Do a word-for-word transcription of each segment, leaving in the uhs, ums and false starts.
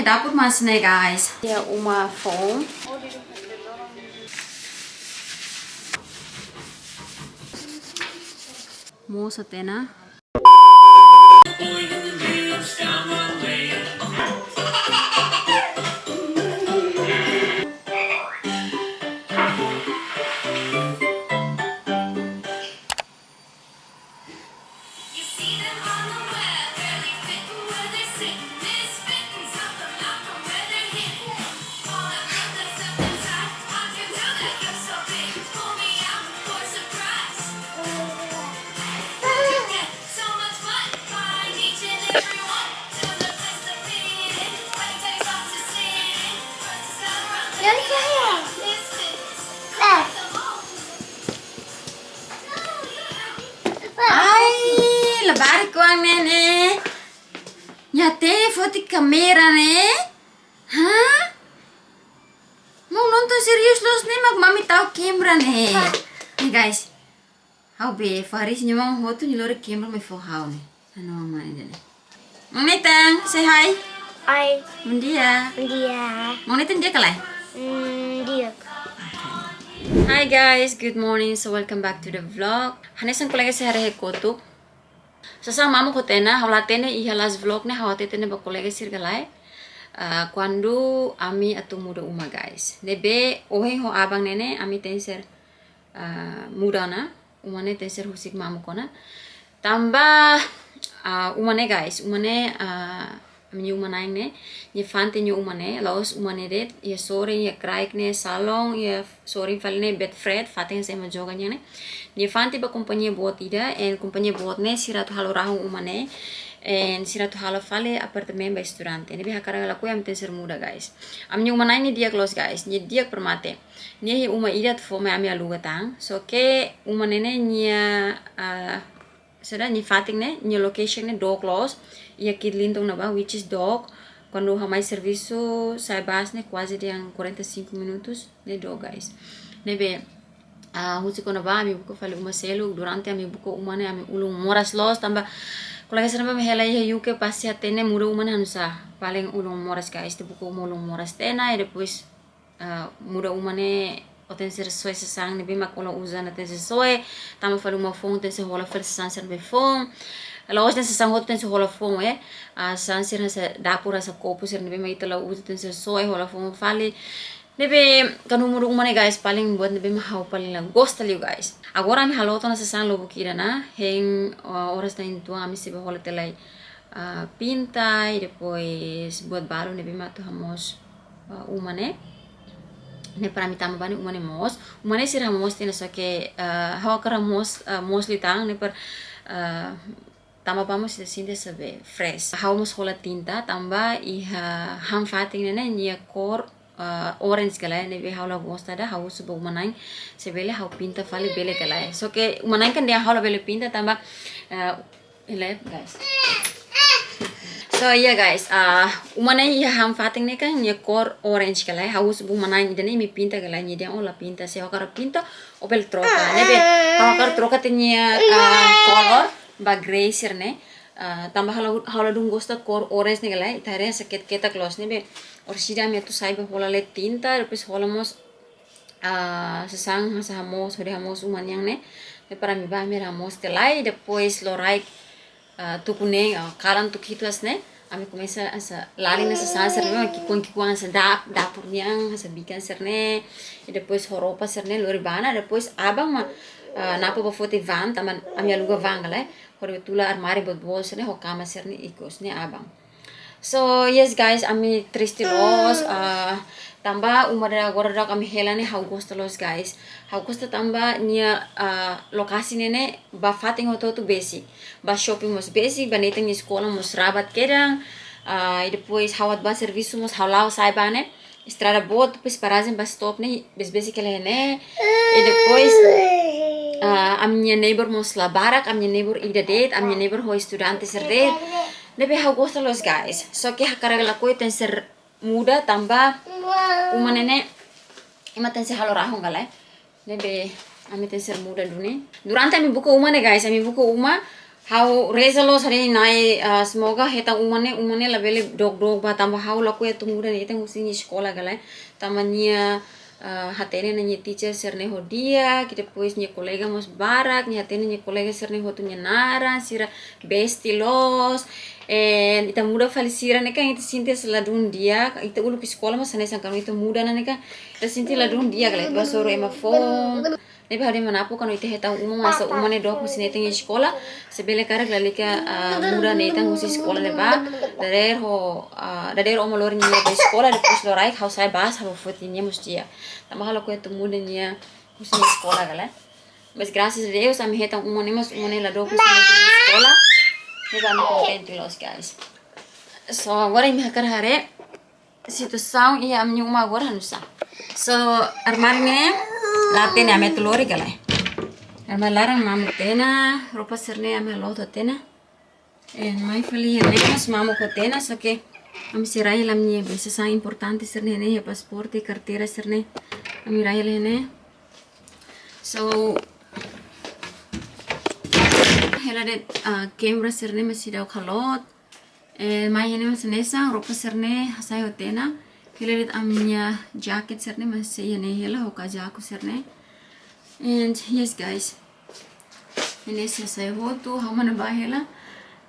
Dapur mak hanesan ne'e, guys. Iha uma foun. Moos tiha ona. Ai, labarik oan ne'e ne'e. Nia hatene foti kámera ne'e. Hah? Maun nonton serius loos ne'e mak mami tau kámera ne'e. Nih, guys. Ha'u be, Faris nia maun hotu nia lori kámera mai fó ha'u ne'e. Anu mama ini ne'e. Maun Nathan, say hi. Hi. Bom dia. Bom dia. Maun Nathan di'ak ka lae? Hmm, di'ak. Hi guys, good morning. So welcome back to the vlog. Hanesan kolega sira haree iha kotuk. Sasán mamuk hotu ona, ha'u la hatene iha last vlog ne'e ha'u hatete ne'e ba kolega sira ka lae. Ah, kuandu ami atu muda uma, guys. Ne'ebé ohin ho aban ne'e ne'e ami tenke ser, ah, muda ona, uma ne'e tenke ser husik mamuk ona. Tanba, ah, uma ne'e, guys, uma ne'e, ah, ami-nia uma-na'in ne'e, nia fatin nia uma ne'e, la'ós uma ne'e de'it, iha sorin, iha kraik ne'e, salon, iha sorin fali ne'e, Betfred, fatin hanesan ema joga nian ne'e. Nia fatin ba kompañia boot ida, and kompañia boot ne'e, sira atu halo rahun uma ne'e, and sira atu halo fali apartamentu ba estudante. Ne'ebé hakarak ka lakohi ami tenke ser muda, guys. Ami-nia uma-na'in ne'e di'ak loos, guys, nia di'ak para mate. Nia iha uma ida atu fó mai ami aluga tan. Só ke uma ne'e ne'e nia, ah, saida, nia fatin ne'e, nia location ne'e dook loos. Iha Kidlington ne'ebá, which is dook. Kuandu ha'u mai servisu, sai bus ne'e kuaze dehan quarenta e cinco minutos, ne'e dook, guys. Ne'ebé, ah, husik ona ba, ami buka fali uma seluk, durante ami buka uma ne'e, ami ulun moras loos, tanba kolega sira ne'ebé mak hela iha U K pasti hatene muda uma ne'e hanusá, paling ulun moras, guys, ita buka uma ulun moras tiha ona, i depois ah, muda uma ne'e, ó tenke ser soe sasán ne'ebé mak ó la uza ne'e tenke ser soe, tanba fali uma foun tenke ser hola fali sasán sira ne'ebé foun. La'ós dehan sasán hotu tenke ser hola foun, eh. Ah, sasán sira hanesan dapur, hanesan kopu sira ne'ebé mak ita la uza tenke ser soe, hola foun fali. Ne'ebé, kuandu muda uma ne'e, guys, paling buat ne'ebé mak ha'u paling la gosta liu, guys. Agora ami halo tiha ona sasán lubuk ida ona, hein, ah, oras na'in-tolu ami sei bá hola tiha lai, ah, pinta, i depois buat balu ne'ebé mak atu hamoos, ah, uma ne'e. Ne'e para ami tama ba ne'e uma ne'e moos. Uma ne'e sira hamoos tiha ona, só ke, ah, ha'u hakarak moos, ah, moos liután, ne'e para, ah, tama ba mós ita sente hanesan be fresh. Ha'u mós hola tinta, tanba iha han fatin ne'e ne'e nia kór, ah, orange ka lae, ne'ebé ha'u la gosta ida, ha'u husu ba uma-na'in, se bele ha'u pinta fali bele ka lae. Só ke uma-na'in kan dehan ha'u labele pinta, tanba, ah, Ele, guys. So, iya, guys, ah, uma ne'e iha han fatin ne'e kan, nia kór orange ka lae, ha'u husu ba uma-na'in ida-ne'e imi pinta ka lae, nia dehan ó la pinta, se ó hakarak pinta, ó bele troka. Ne'ebé, ha'u hakarak troka tiha nia, ah, color, ba grey sira-ne'e. Ah, tanba ha'u la, ha'u ladún gosta kór orange ne'e ka lae, ita haree hanesan ketak-ketak loos, ne'ebé, orsida ami atu sai bá hola lai tinta, depois hola mós ah, sasán hanesan hamoos, hodi hamoos uma nian ne'e. Ne'e para ami bá, ami hamoos tiha lai, depois loraik, ah, tuku neen, ah, kalan tuku hitu hanesan ne'e. Ami komesa hanesan lalin ona sasán sira-ne'e, ki'ikoan-ki'ikoan hanesan dap-, dapur nian, hanesan bikan sira-ne'e. I depois ho roupa sira-ne'e, lori bá ona, depois aban mak, ah, Napo bá foti van, tanba ami aluga van ka lae. Hodi tula armáriu boot-boot sira-ne'e, ho kama sira-ne'e ikus ne'e aban. So, yes guys, ami triste loos, ah, tanba uma ida agora daudauk ami hela ne'e ha'u gosta loos guys. Ha'u gosta tanba nia, ah, lokasi ne'e ne'e ba fatin hotu-hotu besik. Ba shopping mós besik, ba Nathan nia eskola mós rabat kedan. Ah, i depois ha'u atu bá servisu mós ha'u la'o sai bá ne'e. Estrada boot, depois parajen bus stop ne'e besik-besik hela iha ne'e. I depois, ah, ami-nia neighbor mós la barak, ami-nia neighbor ida de'it, ami-nia neighbor ho estudante sira de'it. Ne'ebé ha'u gosta loos guys. Só ke hakarak ka lakohi tenke ser muda tanba uma ne'e ne'e ema tenke ser halo rahun ka lae. Ne'ebé ami tenke ser muda duni. Durante ami buka uma ne'e guys, ami buka uma Ha'u reza loos ha'u-nia Na'i, ah, semoga hetan uma ne'e, uma ne'e labele dook-dook ba tanba ha'u lakohi atu muda nia ita-nia eskola ka lae. Tanba nia, ah, hatene ona nia teacher sira-ne'e ho di'ak, depois nia kolega mós barak, nia hatene nia kolega sira-ne'e hotu nia naran, sira besti loos. And ita muda fali sira ne'e kan ita sente ladún di'ak, ita uluk eskola mós hanesan kan ita muda ona ne'e kan ita sente ladún di'ak ka lae, ita bá hasoru ema foun. Ne'ebé ha'u dehan manapa kuandu ita hetan uma masa uma ne'e dook husi ita-nia eskola, se bele karik lalika, ah, muda nia ita husi eskola ne'ebá, dadeer ho, ah, dadeer ho uma lori nia ba eskola, depois loraik ha'u sai bá, ha'u foti nia mós di'ak. Tanba ha'u lakohi atu muda nia husi nia eskola ka lae. Mas graças a Deus, ami hetan uma ne'e, mas uma ne'e la dook husi nia eskola. Ne'ebé ami kontente loos, guys. So, agora imi hakarak haree situasaun iha ami-nia uma agora oinsá. So, armáriu ne'e, la hatene ami atu lori ka lae. Armáriu laran mamuk tiha ona, roupa sira-ne'e ami loto tiha ona. And mai fali iha ne'e mós mamuk tiha ona, só ke ami sei rai hela ami-nia be sasán importante sira-ne'e, iha pasaporte, karteira sira-ne'e. Ami rai hela iha ne'e. So, hela de'it, ah, kámera sira-ne'e mós seidauk halot. Eh, mai iha ne'e mós hanesan, roupa sira-ne'e hasai hotu ona. Hela de'it ami-nia jaket sira-ne'e mós sei iha ne'e hela, ho kazaku sira-ne'e. And yes, guys. Iha ne'e sei hasai hotu, ha'u mak ne'ebá hela.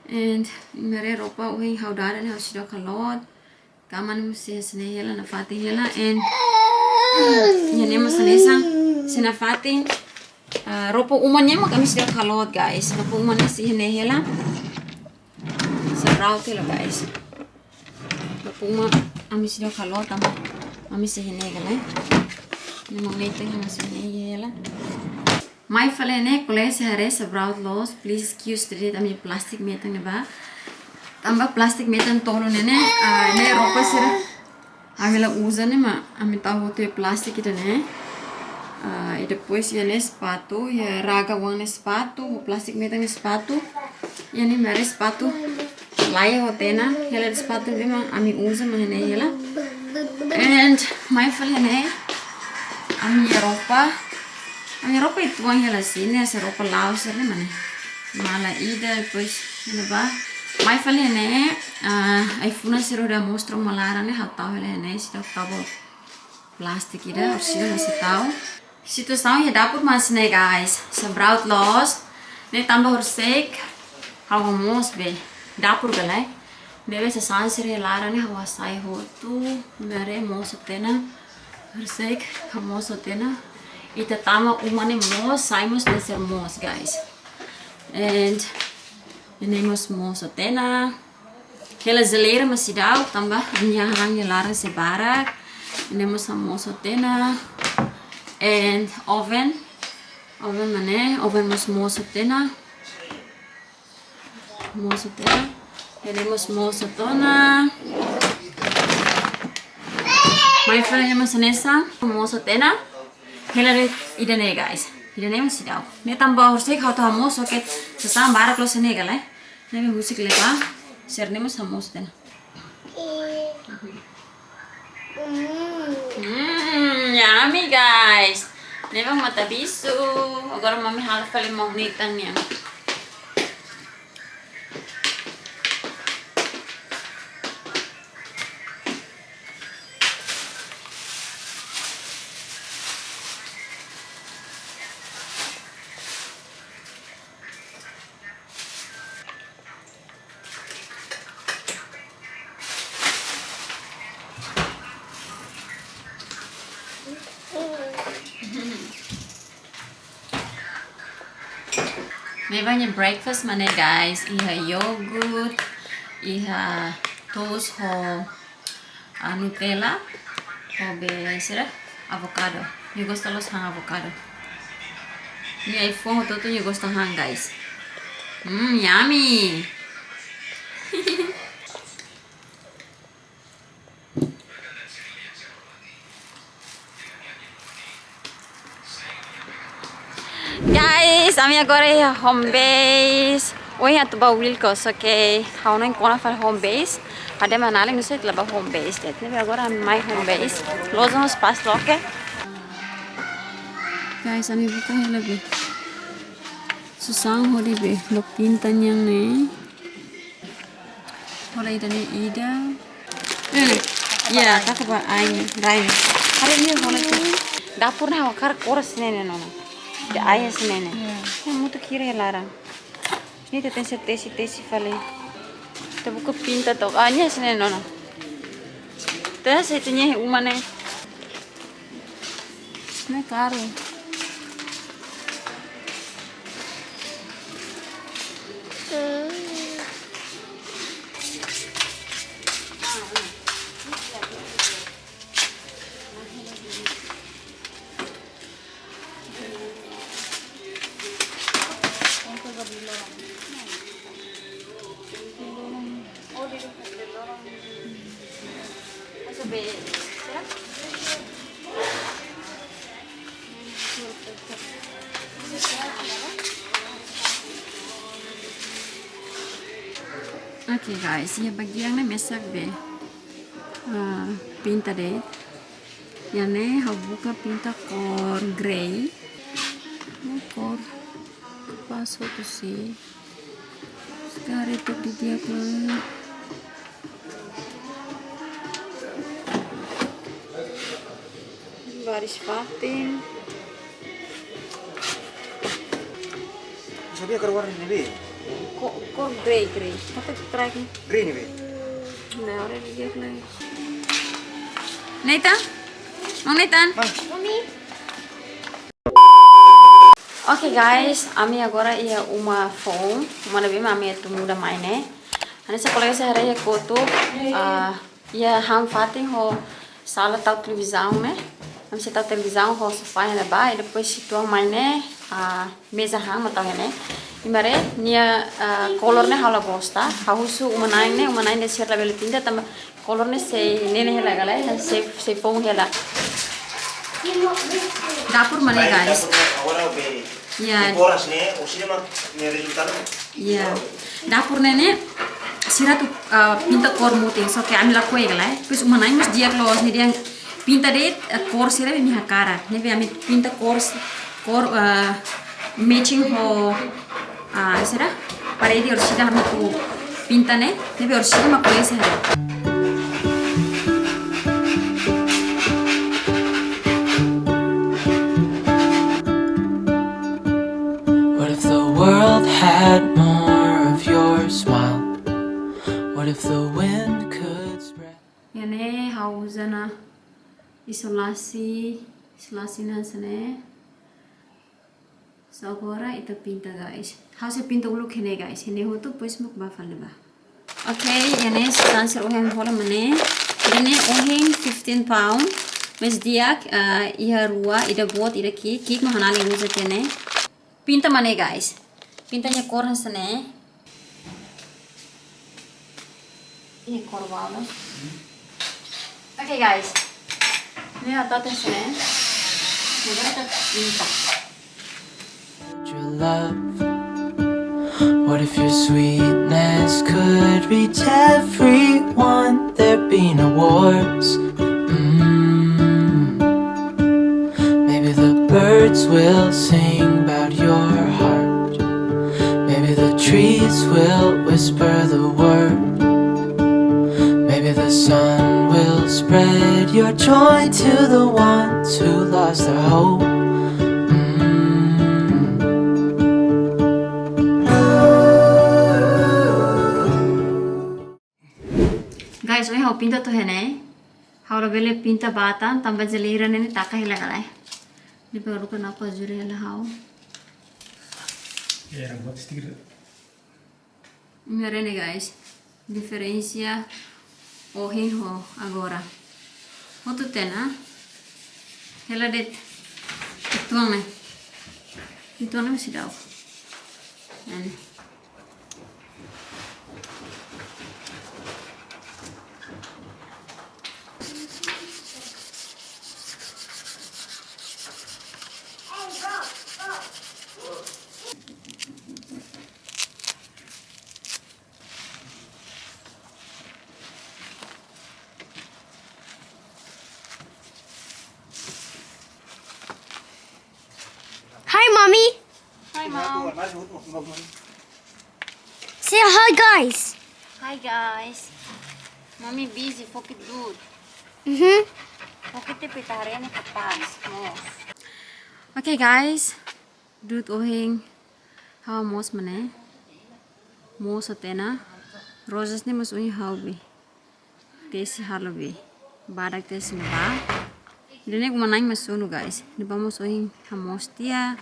And imi haree roupa ohin ha'u dada ne'e ha'u seidauk halot. Kama ne'e mós sei hanesan ne'e hela, nafatin hela. And iha ne'e mós hanesan, sei nafatin. Ah, roupa uma nian mak ami seidauk halot, guys. Roupa uma ne'e sei iha ne'e hela. Sebraut hela, guys. Roupa uma ami seidauk halot tanba ami sei iha ne'e ka lae. Ne'e mak ne'e ita hela sei iha ne'e hela. Mai fali iha ne'e kolega sira haree sebraut loos, please excuse de'it ami plástiku metan ne'ebá. Tanba plástiku metan tolu ne'e ne'e, ah, ne'e roupa sira ami la uza ne'e mak ami tau hotu iha plástiku ida-ne'e. Ah, i depois iha ne'e sapatu, iha raga-oan ne'e sapatu, plástiku metan ne'e sapatu. Iha ne'e mak sapatu laiha hotu ona, hela de'it sapatu ne'ebé mak ami uza mak iha ne'e hela. And mai fali iha ne'e ami-nia roupa. Ami-nia roupa uitoan hela sira-ne'e, hanesan roupa la'o sira-ne'e mak ne'e. Mala ida, depois iha ne'ebá. Mai fali iha ne'e, ah, ai-funan sira hodi amostra uma laran ne'e, ha'u tau hela iha ne'e, seidauk tau ba plástiku ida, orsida mak sei tau. Situasaun iha dapur mak hanesan ne'e, guys. Sebraut loos. Ne'e tanba horisehik ha'u hamoos be dapur ka lae. Ne'ebé sasán sira iha laran ne'e ha'u hasai hotu. Imi haree moos hotu ona. Horisehik hamoos hotu ona. Ita tama uma ne'e moos, sai mós tenke ser moos, guys. And iha ne'e mós moos hotu ona. Hela jeleira mak seidauk tanba ami-nia hahán iha laran sei barak. Iha ne'e mós hamoos hotu ona. And oven. Oven mak ne'e, oven mós moos hotu ona. Moos hotu ona. Iha ne'e mós moos hotu ona. Mai fali iha ne'e mós hanesan, moos hotu ona. Hela de'it ida-ne'e, guys. Ida-ne'e mak seidauk. Ne'e tanba horisehik ha'u atu hamoos, só ke sasán barak loos iha ne'e ka lae. Ne'ebé husik liu ba, sira-ne'e mós hamoos hotu ona. Mm, yummy, guys. Ne'ebé matabixu. Agora mami halo fali maun-na'in nian. Ne'ebá nia breakfast mak ne'e, guys, iha yogurt, iha toast ho ah, Nutella, ho be sira, avocado. Nia gosta loos han avocado. Nia ai-fuan hotu-hotu nia gosta han, guys. Mm, yummy. Guys, ami agora iha home base. Ohin atu bá Wilko, só ke ha'u hanoin kona fali home base. Ha'u dehan mak nia alin nusét la bá home base de'it. Ne'ebé agora mai home base. Loja mós pas loke. Guys, ami buka hela be. Susar hodi be, lo pinta nian ne'e. Hola ida-ne'e ida. Hmm. Ya, taka ba ai ne'e, rai ne'e. Haree ne'e hola tu. Dapur ne'e ha'u hakarak kór hanesan ne'e ona. Ida ai hanesan ne'e. Ya. Ne'e mutu kira laran. Ne'e ita tenke tesi, tesi fali. Ita buka pinta to'ok. Ah, ne'e hanesan ne'e ona. Ita sei tanya uma ne'e. Ne'e karu. Oke guys, iha bagian ne'e mesak be. Ah, pinta de'it. Iha ne'e ha'u buka pinta kór grey. Ne'e kór pas hotu sih. Sekarang itu di dia kór. Baris fatin. Sabia kór warna ne'ebé? Kór, kór grey, grey. Apa terakhir? Grey ne'ebé? Nah, orang dia kena. Nathan? Mau Nathan? Mami. Oke guys, ami agora iha uma foun, uma ne'ebé mak ami atu muda mai ne'e. Hanesan kolega sira haree iha kotuk, ah, iha han fatin ho sala tau televizaun ne'e. Ami sei tau televizaun ho sofá iha ne'ebá, i depois sei tuan mai ne'e, ah, meza han mak tau iha ne'e. I haree nia, ah, kolor ne'e ha'u la gosta, ha'u husu uma-na'in ne'e, uma-na'in dehan sira labele pinta tanba kolor ne'e sei ne'e ne'e hela ka lae, sei, sei foun hela. Dapur mak ne'e guys. Ya. Depois ne'e, o sira mak ne'e rezultadu. Ya. Dapur ne'e ne'e, sira atu, ah, pinta kór mutin, só ke ami lakohi ka lae. Depois uma-na'in mós di'ak loos, nia dehan pinta de'it, ah, kór sira be imi hakarak. Ne'ebé ami pinta kór, kór, ah, matching ho, ah, sira, parede orsida ami atu pinta ne'e, ne'ebé orsida mak ko'alia sira. What if the world had more of your smile? What if the wind could spread? Iha ne'e ha'u uza ona isolasi, isolasi hanesan ne'e. So agora ita pinta guys. Ha'u sei pinta uluk iha ne'e guys. Iha ne'e hotu depois mak bá fali bá. Oke, iha ne'e susar sira ohin hola mak ne'e. Iha ne'e ohin fifteen pound. Mais di'ak, ah, iha rua, ida boot, ida ki'ik, ki'ik mak ha'u-nia alin uza tiha ne'e. Pinta mak ne'e guys. Pinta nia kór hanesan ne'e. Nia kór balas. Oke guys. Ne'e atu hanesan ne'e. Agora ita pinta. Your love. What if your sweetness could reach everyone? There'd be no wars. Mm. Maybe the birds will sing about your heart. Maybe the trees will whisper the word. Maybe the sun will spread your joy to the ones who lost their hope. Mm. Guys, ohin ha'u pinta to'o iha ne'e. Ha'u labele pinta bá tan, tanba jeleira ne'e taka hela ka lae. Ne'ebé ha'u haruka nakpa jure hela ha'u. Era buat stir. Imi haree ne'e guys. Diferensa ohin ho agora. Hotu tiha ona. Hela de'it. Uitoan ne'e. Uitoan ne'e masih dau. Ne'e. Hi, Mommy. Hi, Say hi, guys. Hi guys. Mami busy, foki dut. Mhm. Foki te pita haree ne'e kapás. Mós. Okay guys. Dut ohin ha'u hamoos mane. Moos hotu ona. Rosas ne'e mós ohin ha'u be tesi halo be. Badak tesi ne'ebá. Ida-ne'e uma-na'in mak sunu guys. Ne'ebá mós ohin hamoos tiha.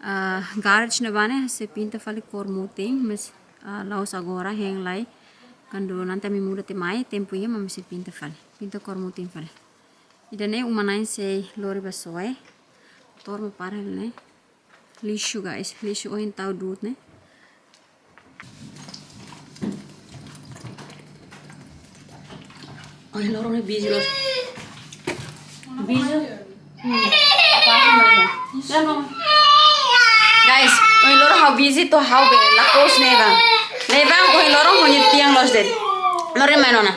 Ah, garage ne'ebá ne'e sei pinta fali kór mutin, mas, ah, la'ós agora, hein lai. Kuandu nanti ami muda tiha mai, tempu iha mak ami sei pinta fali. Pinta kór mutin fali. Ida-ne'e uma-na'in sei lori bá soe. Motór mak para ne'e. Lixu guys, lixu ohin tau dut ne'e. Ohin loron ne'e busy loos. Busy. Hmm. Ya, Mama. Guys, ohin loron ha'u busy to'o ha'u be lakoos Nevan. Nevan ohin loron ho nia tiang loos de'it. Loron mai nona.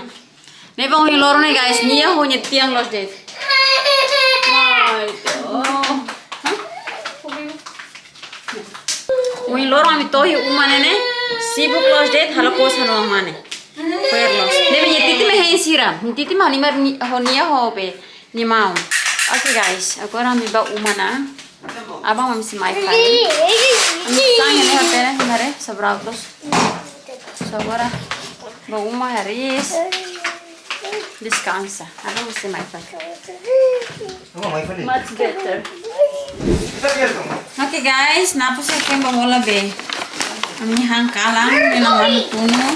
Nevan ohin loron ne'e guys, nia ho nia tiang loos de'it. Ai, Deus. Ohin loron ami to'o iha uma ne'e ne'e, sibuk loos de'it, halo kos hanoin mane. Ko'alia loos. Ne'ebé nia titi mak hein sira. Nia titi mak nia mar ni-, ho nia ho be, nia maun. Okay guys, agora ami bá uma ona. Aban mak sei mai fali. Ami sai ne'e hotel ne'e, haree, sobrau terus. So agora bá uma hariis. Deskansa. Aban mak sei mai fali. Much better. Okay guys, Napo sei kemba bola be. Ami han kalan, ne'e na'an-manu tunu.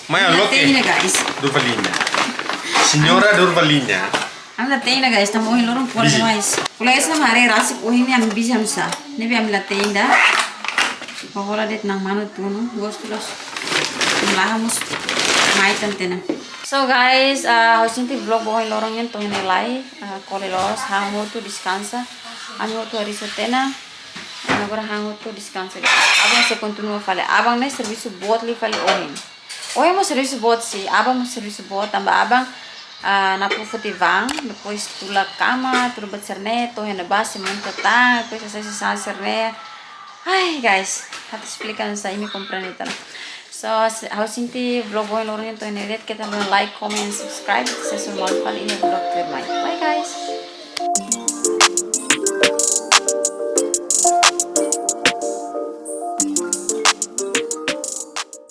Maya, loke. Tenke, guys. Durvalina. Senhora Durvalina. Ami la hatene guys, tanba ohin loron ko'alia demais. Kolega sira mak haree rasik ohin ne'e ami busy hanesan. Ne'ebé ami la hatene ida. Bá hola de'it na'an-manu tunu, gostu loos. Ami la hamoos mai tan tiha ona. So guys, ah, ha'u sente vlog ba ohin loron nian to'o iha ne'e lai, ah, ko'alia loos, han hotu deskansa. Ami hotu hariis tiha ona. Agora han hotu deskansa guys. Aban sei kontinua fali. Aban ne'e servisu boot liu fali ohin. Ohin mós servisu boot sih, aban mós servisu boot tanba aban, ah, Napo foti van, depois tula kama, tula buat sira-ne'e, to'o iha ne'ebá sei monta tan, depois hasai sasán sira-ne'e. Ai, guys, ha'u atu esplika hanesan imi komprende tan. So, se, ha'u sente vlog ba ohin loron nian to'o iha ne'e de'it, keta haluha like, comment, subscribe, sei hasoru malu fali iha vlog tuirmai. Bye, guys.